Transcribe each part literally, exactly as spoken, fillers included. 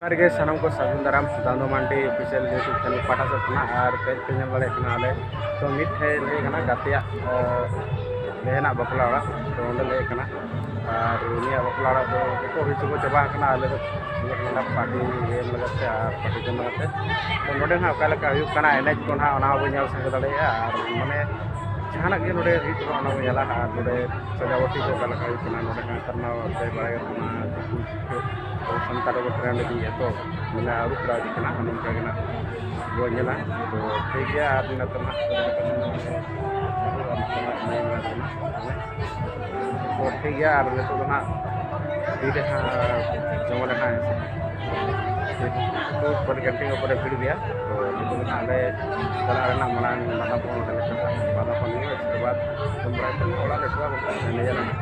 ᱡᱚᱦᱟᱨ ᱜᱮ ᱥᱟᱱᱟᱢ ᱠᱚ, ᱥᱟᱹᱜᱩᱱ ᱫᱟᱨᱟᱢ ᱫᱟᱱᱫᱩ ᱢᱟᱱᱰᱤ ᱚᱯᱷᱤᱥᱤᱭᱟᱞ YouTube ᱪᱮᱱᱮᱞ ᱯᱟᱦᱴᱟ ᱥᱮᱫ ᱠᱷᱚᱱᱟᱜ᱾ ᱟᱨ ᱠᱟᱹᱡ ᱯᱮ ᱧᱮᱞ ᱫᱟᱲᱮᱭᱟᱜ ᱠᱟᱱᱟ, ᱟᱞᱮ ᱛᱚ ᱢᱤᱫ ᱴᱷᱮᱡ ᱞᱮ ᱦᱮᱡ ᱠᱟᱱᱟ, ᱜᱟᱛᱮᱭᱟᱜ ᱵᱚᱭᱦᱟᱱᱟᱜ ᱵᱟᱯᱞᱟ ᱚᱲᱟᱜ, ᱛᱚ ᱚᱸᱰᱮ ᱞᱮ ᱦᱮᱡ ᱠᱟᱱᱟ᱾ ᱟᱨ ᱩᱱᱤᱭᱟᱜ ᱵᱟᱯᱞᱟ ᱚᱲᱟᱜ ᱫᱚ ᱡᱚᱛᱚ ᱦᱩᱭ ᱪᱩᱠᱟᱹ ᱪᱟᱵᱟ ᱟᱠᱟᱱᱟ᱾ ᱟᱞᱮ ᱫᱚ ᱱᱚᱰᱮ ᱯᱟᱨᱴᱤ ᱮᱢ ᱞᱟᱹᱜᱤᱫ ᱛᱮ ᱟᱨ ᱯᱟᱨᱴᱤ ᱡᱚᱢ ᱞᱟᱹᱜᱤᱫ ᱛᱮ, ᱛᱚ ᱱᱚᱰᱮ ᱦᱟᱸᱜ ᱚᱠᱟ ᱞᱮᱠᱟ ᱦᱩᱭᱩᱜ ᱠᱟᱱᱟ, ᱮᱱᱮᱡ ᱠᱚ ᱱᱟᱦᱟᱜ ᱚᱱᱟ ᱦᱚᱸᱵᱚᱱ ᱧᱮᱞ ᱥᱟᱸᱜᱮ ᱫᱟᱲᱮᱭᱟᱜᱼᱟ᱾ ᱟᱨ ᱢᱟᱱᱮ ᱡᱟᱦᱟᱱᱟᱜ ᱜᱮ ᱱᱚᱰᱮ ᱦᱩᱭᱩᱜ ᱠᱟᱱᱟ, ᱚᱱᱟ ᱵᱚᱱ ᱧᱮᱞᱟ᱾ ᱟᱨ ᱱᱚᱰᱮ ᱥᱟᱡᱟᱣ ᱜᱩᱴᱷᱤ ᱠᱚ ᱚᱠᱟ ᱞᱮᱠᱟ ᱦᱩᱭᱩᱜ ᱠᱟᱱᱟ, ᱱᱚᱰᱮ ᱦᱟᱸᱜ ᱱᱮᱛᱟᱨ ᱢᱟ ᱵᱟᱲᱟᱭ ᱜᱮᱭᱟ ᱵᱚᱱ, ᱟᱵᱚ ᱥᱟᱱᱛᱟᱲ ᱠᱚ ᱴᱨᱮᱱᱰ ᱤᱫᱤᱭᱮᱫᱼᱟ, ᱛᱚ ᱢᱟᱱᱮ ᱟᱹᱨᱩ ᱯᱷᱮᱨᱟᱣ ᱤᱫᱤᱜ ᱠᱟᱱᱟ, ᱚᱱᱮ ᱚᱱᱠᱟ ᱜᱮ ᱱᱟᱜ ᱵᱚᱱ ᱧᱮᱞᱟ᱾ ᱛᱚ ᱴᱷᱤᱠ ᱜᱮᱭᱟ, ᱟᱨ ᱱᱤᱛᱚᱜ ᱱᱟᱜ ᱛᱚ ᱴᱷᱤᱠ ᱜᱮᱭᱟ, ᱟᱨ ᱱᱤᱛᱚᱜ ᱫᱚ ᱱᱟᱜ ᱛᱤᱨᱮ ᱦᱟᱸᱜ ᱡᱚᱢ ᱟᱞᱮ ᱱᱟᱜ ᱦᱮᱸ ᱥᱮ᱾ ᱛᱚ ᱯᱚᱨᱮ ᱜᱷᱟᱱᱴᱮ ᱯᱚᱨᱮ ᱵᱷᱤᱲ ᱜᱮᱭᱟ᱾ ᱛᱚ ᱱᱤᱛᱚᱜ ᱫᱚ ᱱᱟᱜ ᱟᱞᱮ ᱪᱟᱞᱟᱜ ᱨᱮᱱᱟᱜ ᱢᱟᱲᱟᱝ ᱵᱟᱸᱫᱟᱯᱚᱱ ᱚᱸᱰᱮ ᱞᱮ ᱪᱟᱞᱟᱜᱼᱟ᱾ ᱵᱟᱸᱫᱟᱯᱚᱱ ᱦᱩᱭᱩᱜᱼᱟ, ᱤᱥᱠᱮ ᱵᱟᱫ ᱡᱚᱢ ᱵᱟᱲᱟ ᱠᱟᱛᱮ ᱚᱲᱟᱜ ᱞᱮ ᱪᱟᱞᱟᱜᱼᱟ, ᱮᱱᱮᱡ ᱟᱞᱮ ᱱᱟᱜ᱾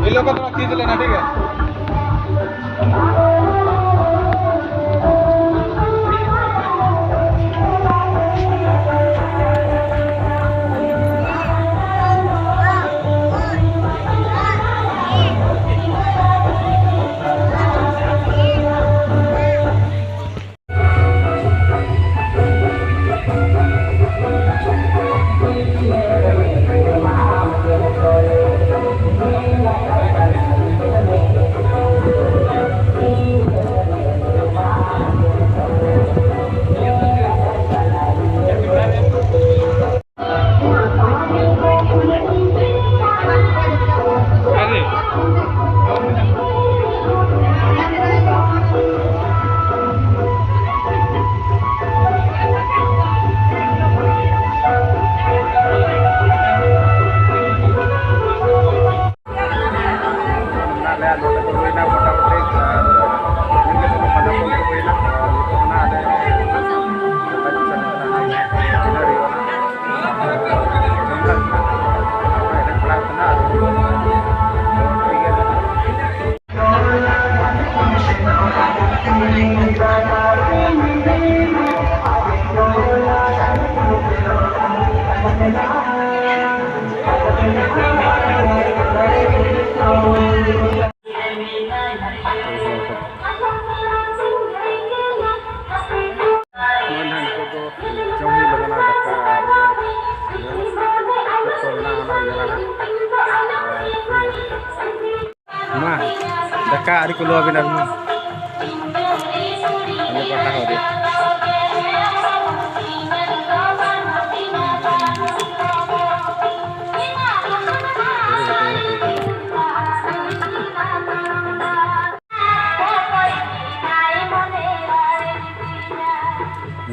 इन लोग का थोड़ा खींच लेना, ठीक है? ᱢᱟ, ᱫᱟᱠᱟ ᱟᱹᱣᱨᱤ ᱠᱚ ᱞᱩ ᱟᱹᱵᱤᱱᱟ ᱢᱟ᱾ ᱟᱞᱮ ᱯᱟᱦᱴᱟ ᱦᱚᱸ ᱟᱹᱣᱨᱤ᱾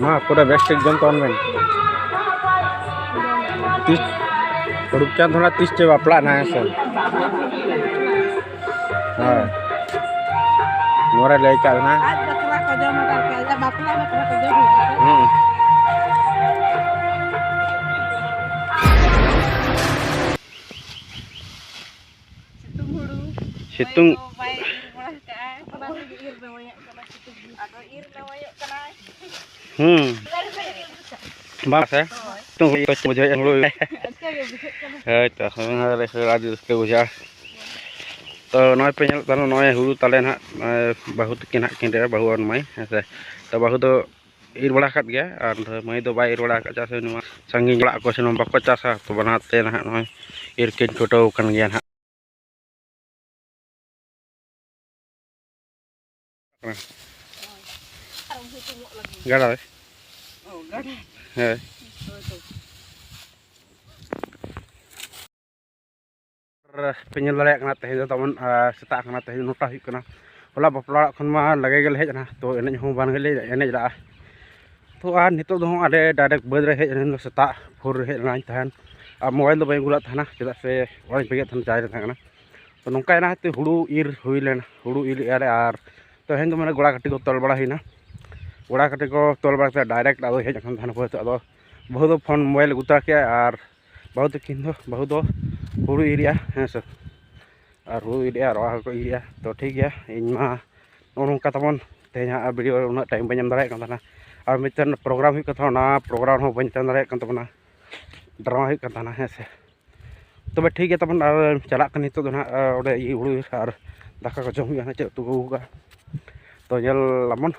ᱢᱟ, ᱯᱩᱨᱟᱹ ᱵᱮᱥ ᱴᱷᱤᱠ ᱡᱚᱢ ᱛᱟᱵᱚᱱ ᱵᱮᱱ᱾ ᱛᱤᱥ, ᱨᱩᱯᱪᱟᱸᱫᱽ ᱦᱚᱲᱟᱜ ᱛᱤᱥ ᱪᱚ ᱵᱟᱯᱞᱟᱜ ᱱᱟ, ᱦᱮᱸ ᱥᱮ? ᱦᱳᱭ᱾ ᱱᱚᱣᱟ ᱨᱮ ᱞᱟᱹᱭ ᱠᱟᱜ ᱵᱮᱱᱟ᱾ ᱟᱡ ᱵᱟᱯᱞᱟ ᱠᱚ ᱡᱚᱢ ᱟᱠᱟᱫ ᱠᱚᱣᱟ, ᱟᱡᱟᱜ ᱵᱟᱯᱞᱟ ᱵᱟᱯᱞᱟ ᱠᱚ ᱡᱚᱢ ᱟᱠᱟᱫ ᱠᱚᱣᱟ᱾ ᱦᱩᱸ᱾ ᱥᱤᱛᱩᱝ ᱦᱩᱲᱩ᱾ ᱥᱤᱛᱩᱝ᱾ ᱵᱟᱭ ᱫᱚ ᱵᱟᱭ ᱤᱨ ᱵᱟᱲᱟ ᱠᱟᱜᱼᱟ, ᱚᱱᱟ ᱛᱮᱜᱮ ᱤᱨ ᱱᱟᱹᱢᱟᱹᱭᱚᱜ ᱠᱟᱱᱟ, ᱥᱤᱛᱩᱝ ᱦᱩᱲᱩ᱾ ᱟᱫᱚ ᱤᱨ ᱱᱟᱹᱢᱟᱹᱭᱚᱜ ᱠᱟᱱᱟᱭ᱾ ᱦᱩᱸ᱾ ᱵᱟᱝ ᱥᱮ? ᱦᱳᱭ᱾ ᱥᱤᱛᱩᱝ ᱦᱩᱲᱩ ᱠᱚ ᱵᱩᱡᱷᱟᱹᱣᱮᱫ ᱦᱩᱲᱩ᱾ ᱟᱪᱠᱟ ᱜᱮ ᱵᱩᱡᱷᱟᱹᱜ ᱠᱟᱱᱟ᱾ ᱦᱳᱭ ᱛᱚ, ᱦᱳᱭ, ᱟᱹᱰᱤ ᱨᱟᱹᱥᱠᱟᱹ ᱵᱩᱡᱷᱟᱹᱜᱼᱟ᱾ ᱛᱚ ᱱᱚᱜᱼᱚᱭ ᱯᱮ ᱧᱮᱞᱮᱫ ᱛᱟᱦᱮᱱᱟ, ᱱᱚᱜᱼᱚᱭ ᱦᱩᱲᱩ ᱛᱟᱞᱮ ᱱᱟᱦᱟᱜ, ᱱᱚᱜᱼᱚᱭ ᱵᱟᱹᱦᱩ ᱛᱟᱹᱠᱤᱱ ᱱᱟᱦᱟᱜ ᱠᱤᱱ ᱮᱨᱟ, ᱵᱟᱹᱦᱩ ᱟᱨ ᱢᱟᱹᱭ, ᱦᱮᱸ ᱥᱮ? ᱛᱚ ᱵᱟᱹᱦᱩ ᱫᱚ ᱤᱨ ᱵᱟᱲᱟ ᱟᱠᱟᱫ ᱜᱮᱭᱟ, ᱟᱨ ᱢᱟᱹᱭ ᱫᱚ ᱵᱟᱭ ᱤᱨ ᱵᱟᱲᱟ ᱟᱠᱟᱫ, ᱪᱮᱫᱟᱜ ᱥᱮ ᱱᱚᱣᱟ ᱥᱟᱺᱜᱤᱧ ᱚᱲᱟᱜ ᱠᱚ ᱥᱮ ᱱᱚᱣᱟ ᱵᱟᱠᱚ ᱪᱟᱥᱟ, ᱛᱚ ᱵᱟᱱᱟᱨ ᱛᱮ ᱱᱟᱦᱟᱜ ᱱᱚᱜᱼᱚᱭ ᱤᱨ ᱠᱤᱱ ᱪᱷᱩᱴᱟᱹᱣ ᱟᱠᱟᱱ ᱜᱮᱭᱟ ᱱᱟᱦᱟᱜ᱾ ᱟᱨ ᱩᱱᱠᱩ ᱠᱚ ᱧᱚᱜ ᱞᱟᱹᱜᱤᱫ᱾ ᱜᱟᱰᱟ ᱨᱮ᱾ ᱚ, ᱜᱟᱰᱟ᱾ ᱦᱮᱸ᱾ ᱦᱳᱭ ᱛᱚ᱾ ᱟᱨ ᱯᱮ ᱧᱮᱞ ᱫᱟᱲᱮᱭᱟᱜ ᱠᱟᱱᱟ, ᱛᱮᱦᱮᱧ ᱫᱚ ᱛᱟᱵᱚᱱ, ᱟᱨ, ᱥᱮᱛᱟᱜ ᱠᱟᱱᱟ, ᱛᱮᱦᱮᱧ ᱱᱚᱴᱟ ᱦᱩᱭᱩᱜ ᱠᱟᱱᱟ᱾ ᱦᱚᱞᱟ ᱵᱟᱯᱞᱟ ᱚᱲᱟᱜ ᱠᱷᱚᱱ ᱢᱟ ᱞᱟᱜᱮ ᱜᱮᱞᱮ ᱦᱮᱡ ᱮᱱᱟ, ᱛᱚ ᱮᱱᱮᱡ ᱦᱚᱸ ᱵᱟᱝ ᱜᱮᱞᱮ ᱮᱱᱮᱡ ᱞᱮᱫᱼᱟ᱾ ᱛᱚ ᱟᱨ ᱱᱤᱛᱚᱜ ᱫᱚ ᱦᱚᱸ ᱟᱞᱮ direct ᱵᱟᱹᱫᱽ ᱨᱮ ᱦᱮᱡ ᱮᱱᱟ, ᱥᱮᱛᱟᱜ ᱵᱷᱳᱨ ᱨᱮ ᱦᱮᱡ ᱞᱮᱱᱟᱧ ᱛᱟᱦᱮᱱ᱾ ᱟᱨ mobile ᱫᱚ ᱵᱟᱹᱧ ᱟᱹᱜᱩ ᱞᱮᱫ ᱛᱟᱦᱮᱱᱟ, ᱪᱮᱫᱟᱜ ᱥᱮ ᱚᱲᱟᱜ ᱤᱧ ᱵᱟᱹᱜᱤᱭᱮᱫ ᱛᱟᱦᱮᱱᱟ, charge ᱨᱮ ᱛᱟᱦᱮᱸ ᱠᱟᱱᱟ᱾ ᱛᱚ ᱱᱚᱝᱠᱟᱭᱮᱱᱟ, ᱛᱮ ᱦᱩᱲᱩ ᱤᱨ ᱦᱩᱭ ᱞᱮᱱᱟ, ᱦᱩᱲᱩ ᱤᱨ ᱞᱮᱫᱼᱟ ᱞᱮ᱾ ᱟᱨ ᱛᱮᱦᱮᱧ ᱫᱚ ᱢᱟᱱᱮ ᱜᱚᱲᱟ ᱠᱟᱹᱴᱤ ᱠᱚ ᱛᱚᱞ ᱵᱟᱲᱟ ᱦᱩᱭᱱᱟ, ᱜᱚᱲᱟ ᱠᱟᱹᱴᱤ ᱠᱚ ᱛᱚᱞ ᱵᱟᱲᱟ ᱠᱟᱛᱮ direct ᱟᱫᱚ ᱦᱮᱡ ᱟᱠᱟᱱ ᱛᱟᱦᱮᱱᱟ ᱵᱟᱹᱫᱽ᱾ ᱟᱫᱚ ᱵᱟᱹᱦᱩ ᱫᱚ ᱯᱷᱳᱱ mobile ᱟᱹᱜᱩ ᱛᱚᱨᱟ ᱠᱮᱫᱼᱟ, ᱟᱨ ᱵᱟᱹᱦᱩ ᱛᱟᱹᱠᱤᱱ ᱫᱚ, ᱵᱟᱹᱦᱩ ᱫᱚ ᱦᱩᱲᱩ ᱤᱨᱮᱜᱼᱟ, ᱦᱮᱸ ᱥᱮ, ᱟᱨ ᱦᱩᱲᱩ ᱤᱨᱮᱜᱼᱟ, ᱨᱚᱦᱚᱭ ᱦᱚᱸᱠᱚ ᱤᱨᱮᱜᱼᱟ᱾ ᱛᱚ ᱴᱷᱤᱠ ᱜᱮᱭᱟ, ᱤᱧ ᱢᱟ ᱱᱚᱜᱼᱚ ᱱᱚᱝᱠᱟ ᱛᱟᱵᱚᱱ ᱛᱮᱦᱮᱧ ᱦᱟᱸᱜ video ᱨᱮ ᱩᱱᱟᱹᱜ time ᱵᱟᱹᱧ ᱮᱢ ᱫᱟᱲᱮᱭᱟᱜ ᱠᱟᱱ ᱛᱟᱦᱮᱱᱟ, ᱟᱨ ᱢᱤᱫᱴᱮᱱ program ᱦᱩᱭᱩᱜ ᱠᱟᱱ ᱛᱟᱦᱮᱱᱟ, ᱚᱱᱟ program ᱨᱮᱦᱚᱸ ᱵᱟᱹᱧ attend ᱫᱟᱲᱮᱭᱟᱜ ᱠᱟᱱ ᱛᱟᱵᱚᱱᱟ, drama ᱦᱩᱭᱩᱜ ᱠᱟᱱ ᱛᱟᱦᱮᱱᱟ, ᱦᱮᱸ ᱥᱮ᱾ ᱛᱚᱵᱮ ᱴᱷᱤᱠ ᱜᱮᱭᱟ ᱛᱟᱵᱚᱱ, ᱟᱨ ᱪᱟᱞᱟᱜ ᱠᱟᱱᱟ ᱱᱤᱛᱚᱜ ᱫᱚ ᱱᱟᱦᱟᱜ, ᱟᱨ ᱚᱸᱰᱮ ᱤᱭᱟᱹ ᱦᱩᱲᱩ ᱤᱨ ᱟᱨ ᱫᱟᱠᱟ ᱠᱚ ᱡᱚᱢ ᱦᱩᱭᱩᱜᱼᱟ, ᱱᱟᱦᱟᱜ ᱪᱮᱫ ᱩᱛᱩ ᱠᱚ ᱟᱹᱜᱩ ᱠᱟᱜᱼᱟ, ᱛᱚ ᱧᱮᱞ ᱟᱵᱚᱱ᱾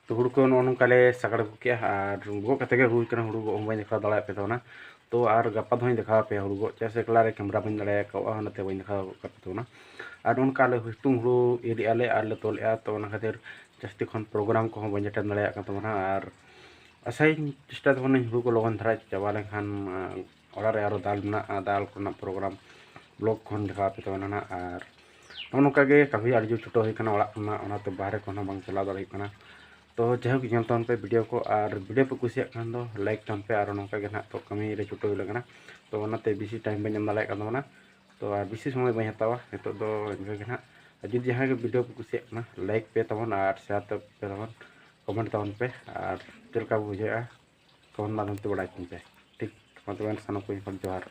ᱛᱚ ᱦᱩᱲᱩ ᱠᱚ ᱱᱚᱜᱼᱚ ᱱᱚᱝᱠᱟ ᱞᱮ ᱥᱟᱜᱟᱲ ᱟᱹᱜᱩ ᱠᱮᱜᱼᱟ, ᱟᱨ ᱜᱚᱜ ᱠᱟᱛᱮ ᱜᱮ ᱟᱹᱜᱩ ᱦᱩᱭ ᱠᱟᱱᱟ᱾ ᱦᱩᱲᱩ ᱜᱚᱜ ᱦᱚᱸ ᱵᱟᱹᱧ ᱫᱮᱠᱷᱟᱣ ᱫᱟᱲᱮᱭᱟᱜ ᱯᱮ ᱛᱟᱵᱚᱱᱟ᱾ ᱛᱚ ᱟᱨ ᱜᱟᱯᱟ ᱫᱚ ᱦᱟᱸᱜ ᱤᱧ ᱫᱮᱠᱷᱟᱣ ᱟᱯᱮᱭᱟ ᱦᱩᱲᱩ ᱜᱚᱜ, ᱪᱮᱫᱟᱜ ᱥᱮ ᱮᱠᱞᱟ ᱨᱮ ᱠᱮᱢᱨᱟ ᱵᱟᱹᱧ ᱫᱟᱲᱮᱭᱟᱠᱚᱣᱟ, ᱚᱱᱟᱛᱮ ᱵᱟᱹᱧ ᱫᱮᱠᱷᱟᱣ ᱟᱠᱟᱫ ᱯᱮ ᱛᱟᱵᱚᱱᱟ᱾ ᱟᱨ ᱚᱱᱠᱟ ᱟᱞᱮ ᱥᱤᱛᱩᱝ ᱦᱩᱲᱩ ᱤᱨ ᱮᱜᱼᱟ ᱞᱮ ᱟᱨ ᱞᱮ ᱛᱚᱞᱮᱜᱼᱟ, ᱛᱚ ᱚᱱᱟ ᱠᱷᱟᱹᱛᱤᱨ ᱡᱟᱹᱥᱛᱤ ᱠᱷᱚᱱ ᱯᱨᱳᱜᱨᱟᱢ ᱠᱚᱦᱚᱸ ᱵᱟᱹᱧ ᱮᱴᱮᱱ ᱫᱟᱲᱮᱭᱟᱜ ᱠᱟᱱ ᱛᱟᱵᱚᱱᱟ᱾ ᱟᱨ ᱟᱥᱟᱭᱟᱹᱧ, ᱪᱮᱥᱴᱟᱭ ᱛᱟᱵᱚᱱᱟᱹᱧ ᱦᱩᱲᱩ ᱠᱚ ᱞᱚᱜᱚᱱ ᱫᱷᱟᱨᱟ ᱪᱟᱵᱟ ᱞᱮᱱᱠᱷᱟᱱ, ᱟᱸ, ᱚᱲᱟᱜ ᱨᱮ ᱟᱨᱚ ᱫᱟᱞ ᱢᱮᱱᱟᱜᱼᱟ, ᱫᱟᱞ ᱠᱚᱨᱮᱱᱟᱜ ᱯᱨᱳᱜᱨᱟᱢ ᱵᱞᱚᱜ ᱠᱷᱚᱱ ᱫᱮᱠᱷᱟᱣ ᱟᱯᱮ ᱛᱟᱵᱚᱱᱟ ᱱᱟᱦᱟᱜ᱾ ᱟᱨ ᱱᱚᱜᱼᱚ ᱱᱚᱝᱠᱟ ᱜᱮ ᱠᱟᱹᱢᱤ ᱟᱹᱰᱤ ᱡᱳᱨ ᱪᱷᱩᱴᱟᱹᱣ ᱦᱩᱭ ᱠᱟᱱᱟ ᱚᱲᱟᱜ ᱠᱷᱚᱱᱟᱜ, ᱚᱱᱟᱛᱮ ᱵᱟᱦᱨᱮ ᱠᱚᱦᱚᱸ ᱵᱟᱝ ᱪᱟᱞᱟᱣ ᱫᱟᱲᱮ ᱦᱩᱭᱩᱜ ᱠᱟᱱᱟ᱾ ᱛᱚ ᱡᱟᱭᱦᱳᱠ, ᱧᱮᱞ ᱛᱟᱵᱚᱱ ᱯᱮ ᱵᱷᱤᱰᱤᱭᱳ ᱠᱚ, ᱟᱨ ᱵᱷᱤᱰᱤᱭᱳ ᱯᱮ ᱠᱩᱥᱤᱭᱟᱜ ᱠᱷᱟᱱ ᱫᱚ ᱞᱟᱭᱤᱠ ᱛᱟᱵᱚᱱ ᱯᱮ, ᱟᱨ ᱱᱚᱝᱠᱟ ᱜᱮ ᱱᱟᱦᱟᱜ ᱛᱚ ᱠᱟᱹᱢᱤ ᱨᱮ ᱪᱷᱩᱴᱟᱹᱣ ᱦᱩᱭ ᱞᱮᱱ ᱠᱟᱱᱟ᱾ ᱛᱚ ᱚᱱᱟᱛᱮ ᱵᱮᱥᱤ ᱴᱟᱭᱤᱢ ᱵᱟᱹᱧ ᱮᱢ ᱫᱟᱲᱮᱭᱟᱜ ᱠᱟᱱ ᱛᱟᱵᱚᱱᱟ᱾ ᱛᱚ ᱟᱨ ᱵᱮᱥᱤ ᱥᱚᱢᱚᱭ ᱵᱟᱹᱧ ᱦᱟᱛᱟᱣᱟ, ᱱᱤᱛᱚᱜ ᱫᱚ ᱤᱱᱠᱟᱹ ᱜᱮ ᱱᱟᱦᱟᱜ᱾ ᱟᱨ ᱡᱩᱫᱤ ᱡᱟᱦᱟᱸᱭ ᱜᱮ ᱵᱷᱤᱰᱤᱭᱳ ᱯᱮ ᱠᱩᱥᱤᱭᱟᱜ ᱠᱟᱱᱟ, ᱞᱟᱭᱤᱠ ᱯᱮ ᱛᱟᱵᱚᱱ ᱟᱨ ᱥᱮᱭᱟᱨ ᱛᱟᱵᱚᱱ ᱯᱮ ᱛᱟᱵᱚᱱ, ᱠᱚᱢᱮᱱᱴ ᱛᱟᱵᱚᱱ ᱯᱮ, ᱟᱨ ᱪᱮᱫ ᱞᱮᱠᱟ ᱵᱩᱡᱷᱟᱹᱜᱼᱟ ᱠᱚᱢᱮᱱᱴ ᱢᱟᱫᱽᱫᱷᱚᱢ ᱛᱮ ᱵᱟᱲᱟᱭ ᱦᱚᱪᱚᱧ ᱯᱮ᱾ ᱴᱷᱤᱠ, ᱢᱟ ᱛᱚᱵᱮ ᱥᱟᱱᱟᱢ ᱠᱚ ᱡᱚᱦᱟᱨ᱾